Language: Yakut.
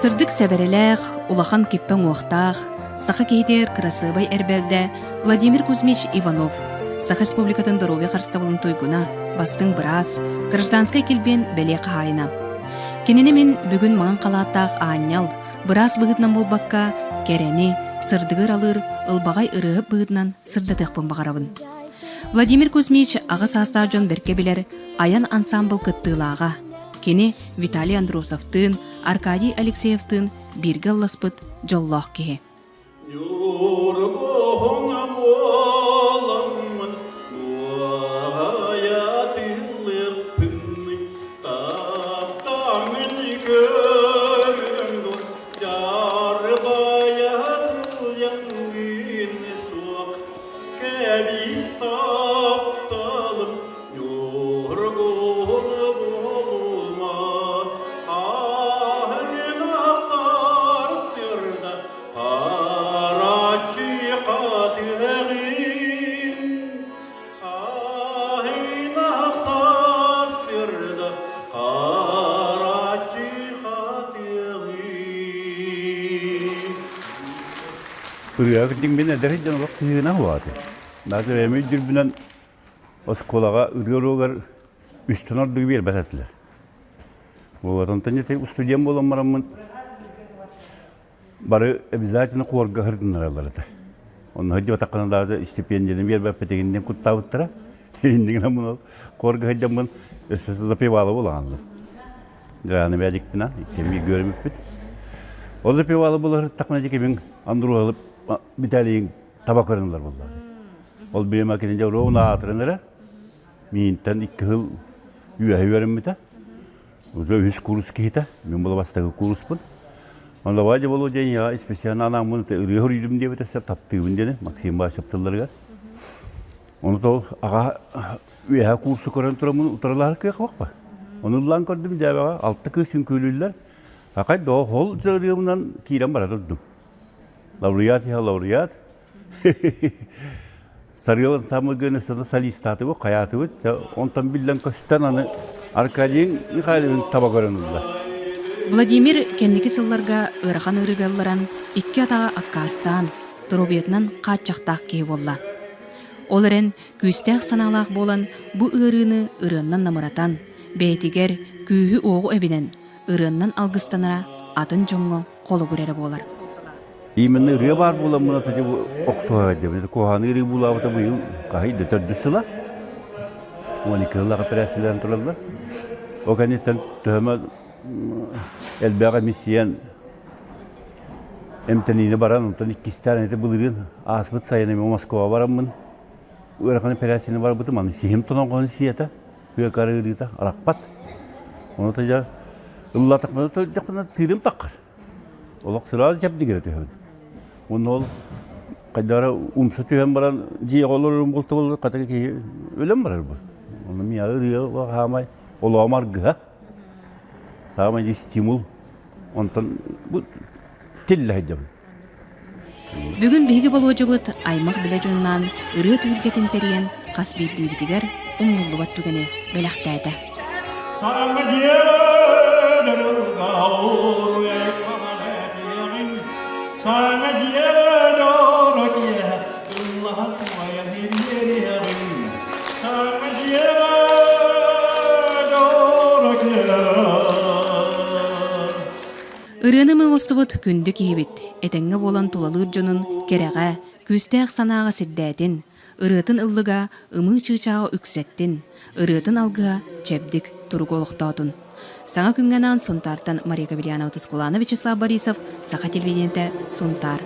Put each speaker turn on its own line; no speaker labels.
Сырдык сэбэрэлээх, улахан киппэ уҥуохтаах, саха киһитигэр кырасыабай эр бэрдэ Владимир Кузьмич Иванов, Саха Республикатын доруобуйа харыстабылын туйгуна, бастыҥ быраас, гражданскай килбиэн бэлиэ хаһаайына. Кинини мин бүгүн маҥан халааттаах аанньал, быраас быһыытынан буолбакка, кэрэни, сырдыгы ыралыыр, ылбаҕай ырыаһыт быһыытынан сырдатыахпын баҕарабын. Владимир Кузьмич аҕа саастаах дьон бэркэ билэр Айан ансаамбыл кыттыылааҕа. Кини Виталий Андросовтыын, Аркадий Алексеевтыын бииргэ ылласпыт дьоллоох киһи.
Ырыа кырдьык мин эдэр сылдьан олох сыһыана уһаатым. Даже бэйэм өйдүүрбүнэн оскуолаҕа ырыа уруогар үстэн ордугу биэрбэт этилэр. Вот онтон ити студент буолан бараммын бары обязательно хуорга сырдыннараллар этэ. Онно сылдьыбатаххына даже стипендияны биэрбэппит игиннин куттаабыттара. Иннигинэн мун хуорга сылдьаммын өссө запевала буолаҕаллар. Драаны бэдикпинэ иккиэн бииргэ үөрэммиппит. Ол запевала буола сырыттахпына дьикибин Андруһалып Виталийын таба көрөн ылар буоллаҕа. Ол бириэмэ кини дьэ ровно аатыран эрэр. Миинтэн икки сыл үөһэ үөрэммитэ. Уже үһүс курс киһитэ. Мин була бастакы курспун. Онно Вадя Володя я специально анааммын ырыа хоруйдум диэбитэ сөп таптыыбын диэни Максим Басев тылларыгар. Ону то аҕа үөһэ курсу көрөн тураммын утарылаһар кыах бахпа. Ону ыллаан көрдүм дьээбэҕэ алта кыыс үҥкүүлүүллэр. Акай доо хол ырыабынан киирэн бара турдум. Лауреат иһэ лауреат. Сарыал ансамбльга өссө солистаатыбыт, хайаатыбыт. Онтон биллэн көстөн аны Аркадий Михайлович таба көрөн ылла.
Владимир кэнники сылларга ыарахан ыарыыга ылларан, икки атаҕа аккаастаан, доруобуйатынан хааччахтаах киһи буолла. Ол эрэн, күүстээх санаалаах буолан, бу ыарыыны ырыаннан намыратан, бэйэтигэр күүһү-уоҕу эбинэн, ырыаннан алгыстанара атын дьоҥҥо холобур эрэ буолар.
Именно ырыа баар буоламмын оту бу охсуһа диэбин. Куһаҕаны ырыы буулаабыта быйыл хаһый да төрдүс сыла. 12 сыллаах операциялаан тураллар. Ол кэнниттэн төһөмө элбэх эмиссийэн эмтэниини баран, онтон иккистээн ити былырыын ааспыт сайын эмиэ Москваҕа бараммын ыарахан операцияны барбытым. Аны сиһим тоноҕоһун сиэтэ, ыакары ыарыыта арахпат. Ону дьэ ыллатахпына тойдохпуна тыырым таххар. Олох сразу чэбдигирэ түһэбин. Уонна ол хайдах эрэ умса түһэн баран дьиэҕэ олорорум буолта буоллар хата киһи өлөн барар бу. Онно миэхэ ырыа хаамай олоҕум аргыһа. Саамай стимул. Онтон бу тиллэ сылдьабын.
Бүгүн биһиги Болуодьабыт аймах билэ дьонунаан ырыа түһүлгэтин тэрийэн хас биирдиибитигэр умнуллубат түгэни бэлэхтээтэ. Ырыаны оҥостубут күндү киһибит, этэҥҥэ буолан тулалыыр дьонун кэрэҕэ, күүстээх санааҕа сирдээтин, ырыатын ыллыга ымыы чыычааҕы үксэттин, ырыатын алгыһа чэбдик туругу олохтоотун. Саҥа күҥҥэ анаан Сунтаартан Мария Кавельянова-Тускулаана Вячеслав Борисов, Саха телевидениетэ, Сунтаар.